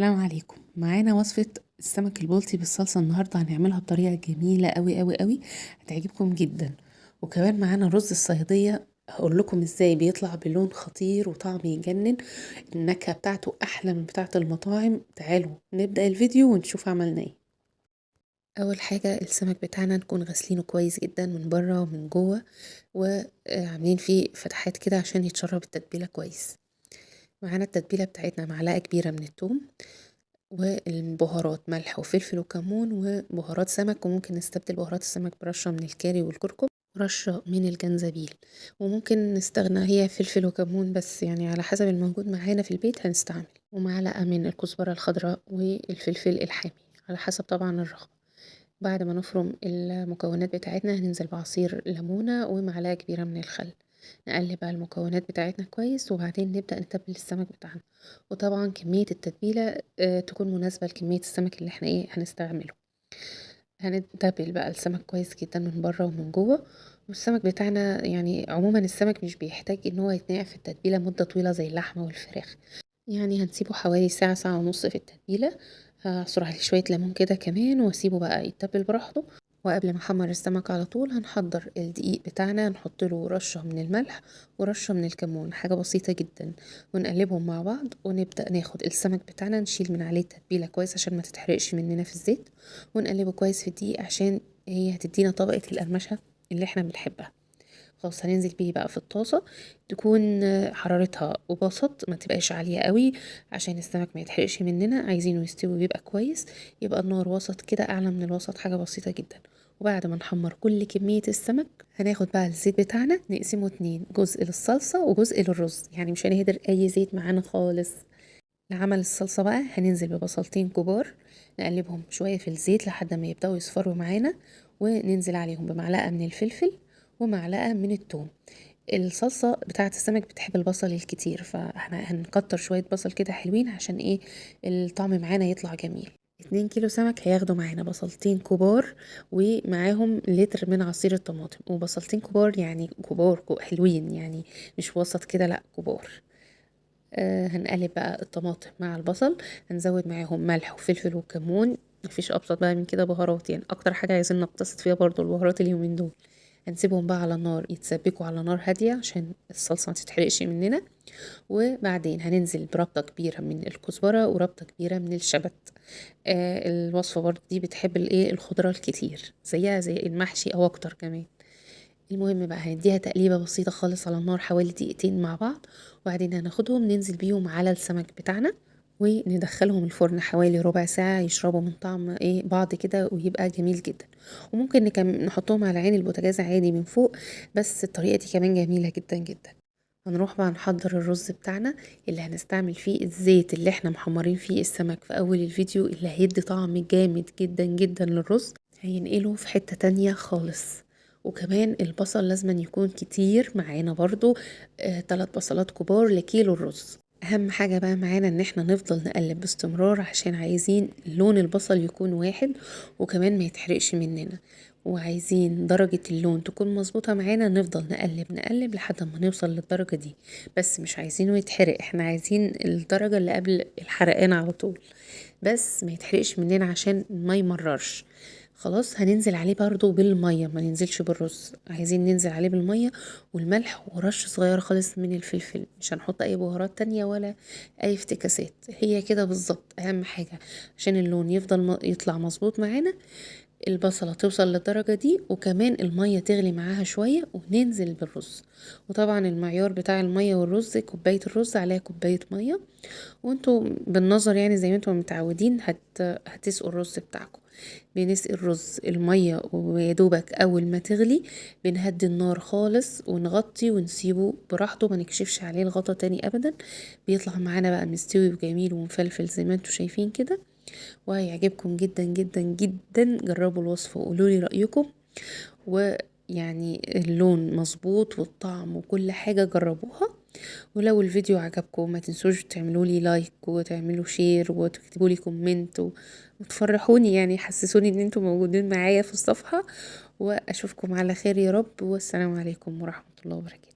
السلام عليكم. معانا وصفة السمك البلطي بالصلصة النهاردة، هنعملها بطريقة جميلة قوي قوي قوي، هتعجبكم جدا. وكمان معانا رز الصيادية، هقول لكم ازاي بيطلع بلون خطير وطعم يجنن، النكهة بتاعته احلى من بتاعة المطاعم. تعالوا نبدأ الفيديو ونشوف عملنا ايه. اول حاجة السمك بتاعنا نكون غاسلينه كويس جدا من بره ومن جوه، وعاملين فيه فتحات كده عشان يتشرب التتبيلة كويس. معانا التتبيلة بتاعتنا معلقة كبيرة من التوم، والبهارات ملح وفلفل وكمون وبهارات سمك، وممكن نستبدل بهارات السمك برشة من الكاري والكركم، رشة من الجنزبيل، وممكن نستغنى هي فلفل وكمون بس، يعني على حسب الموجود معانا في البيت هنستعمل. ومعلقة من الكزبرة الخضراء والفلفل الحامي على حسب طبعا الرغبة. بعد ما نفرم المكونات بتاعتنا هننزل بعصير ليمونة ومعلقة كبيرة من الخل، نقلب بقى المكونات بتاعتنا كويس، وبعدين نبدأ نتبل السمك بتاعنا. وطبعا كمية التتبيلة تكون مناسبة لكمية السمك اللي احنا هنستعمله. هنتبل بقى السمك كويس جدا من بره ومن جوه. والسمك بتاعنا يعني عموما السمك مش بيحتاج ان هو يتنقع في التتبيلة مدة طويلة زي اللحمة والفراخ، يعني هنسيبه حوالي ساعة، ساعة ونص في التتبيلة. هعصر عليه شوية ليمون كده كمان واسيبه بقى يتبل براحته. وقبل ما احمر السمك على طول هنحضر الدقيق بتاعنا، نحط له رشة من الملح ورشة من الكمون، حاجة بسيطة جدا، ونقلبهم مع بعض. ونبدأ ناخد السمك بتاعنا نشيل من عليه التتبيلة كويس عشان ما تتحرقش مننا في الزيت، ونقلبه كويس في الدقيق عشان هي هتدينا طبقة القرمشة اللي احنا بنحبها. خلاص هننزل بيه بقى في الطاسة، تكون حرارتها وسط، ما تبقاش عالية قوي عشان السمك ما يتحرقش مننا، عايزينه يستوي ويبقى كويس، يبقى النار وسط كده، اعلى من الوسط حاجة بسيطة جدا. وبعد ما نحمر كل كمية السمك هناخد بقى الزيت بتاعنا نقسمه 2، جزء للصلصة وجزء للرز، يعني مش هنهدر اي زيت معانا خالص. لعمل الصلصة بقى هننزل ببصلتين كبار، نقلبهم شوية في الزيت لحد ما يبدأوا يصفروا معانا، وننزل عليهم بمعلقة من الفلفل ومعلقة من التوم. الصلصة بتاعة السمك بتحب البصل الكتير، فاحنا هنكتر شوية بصل كده حلوين عشان الطعم معانا يطلع جميل. 2 كيلو سمك هياخدوا معانا بصلتين كبار ومعاهم لتر من عصير الطماطم، وبصلتين كبار يعني كبار حلوين، يعني مش وسط كده، لا كبار. هنقلب بقى الطماطم مع البصل، هنزود معاهم ملح وفلفل وكمون، مفيش ابسط بقى من كده بهارات، يعني اكتر حاجة عايزين نقتصد فيها برضو البهارات اليومين دول. هنسيبهم بقى على النار يتسبكوا على نار هادية عشان الصلصة ما تتحرقش مننا. وبعدين هننزل بربطة كبيرة من الكزبرة وربطة كبيرة من الشبت. الوصفة برضو دي بتحب الخضرة الكتير، زيها زي المحشي او اكتر كمان. المهم بقى هنديها تقليبة بسيطة خالص على النار حوالي دقيقتين مع بعض، وبعدين هناخدهم ننزل بيهم على السمك بتاعنا وندخلهم الفرن حوالي ربع ساعة يشربوا من طعم بعض كده، ويبقى جميل جدا. وممكن نحطهم على عين البوتاجاز عادي من فوق، بس الطريقة دي كمان جميلة جدا جدا. هنروح بقى نحضر الرز بتاعنا اللي هنستعمل فيه الزيت اللي احنا محمرين فيه السمك في اول الفيديو، اللي هيدي طعم جامد جدا جدا للرز، هينقله في حتة تانية خالص. وكمان البصل لازم يكون كتير معانا برضو، 3 بصلات كبار لكيلو الرز. اهم حاجة بقى معانا ان احنا نفضل نقلب باستمرار عشان عايزين لون البصل يكون واحد، وكمان ما يتحرقش مننا، وعايزين درجة اللون تكون مظبوطة معانا. نفضل نقلب نقلب لحد ما نوصل للدرجة دي، بس مش عايزينه يتحرق، احنا عايزين الدرجة اللي قبل الحرقان على طول، بس ما يتحرقش مننا عشان ما يمررش. خلاص هننزل عليه برضو بالمية، ما ننزلش بالرز، عايزين ننزل عليه بالمية والملح ورش صغيرة خالص من الفلفل، مش هنحط اي بهارات تانية ولا اي افتكاسات، هي كده بالظبط. اهم حاجة عشان اللون يفضل يطلع مظبوط معانا، البصلة توصل للدرجة دي، وكمان المية تغلي معاها شوية، وننزل بالرز. وطبعا المعيار بتاع المية والرز كوباية الرز عليها كوباية مية، وانتوا بالنظر زي ما انتوا متعودين هتسقوا الرز بتاعكم. بنسقي الرز المية ويدوبك اول ما تغلي بنهدي النار خالص ونغطي ونسيبه براحته، ما نكشفش عليه الغطا تاني ابدا. بيطلع معانا بقى مستوي وجميل ومفلفل زي ما انتوا شايفين كده، وهيعجبكم جدا جدا جدا. جربوا الوصفة وقولوا لي رأيكم، ويعني اللون مظبوط والطعم وكل حاجة جربوها. ولو الفيديو عجبكم ما تنسوش تعملوا لي like وتعملوا share وتكتبوا لي comment وتفرحوني، حسسوني ان انتم موجودين معايا في الصفحة. واشوفكم على خير يا رب، والسلام عليكم ورحمة الله وبركاته.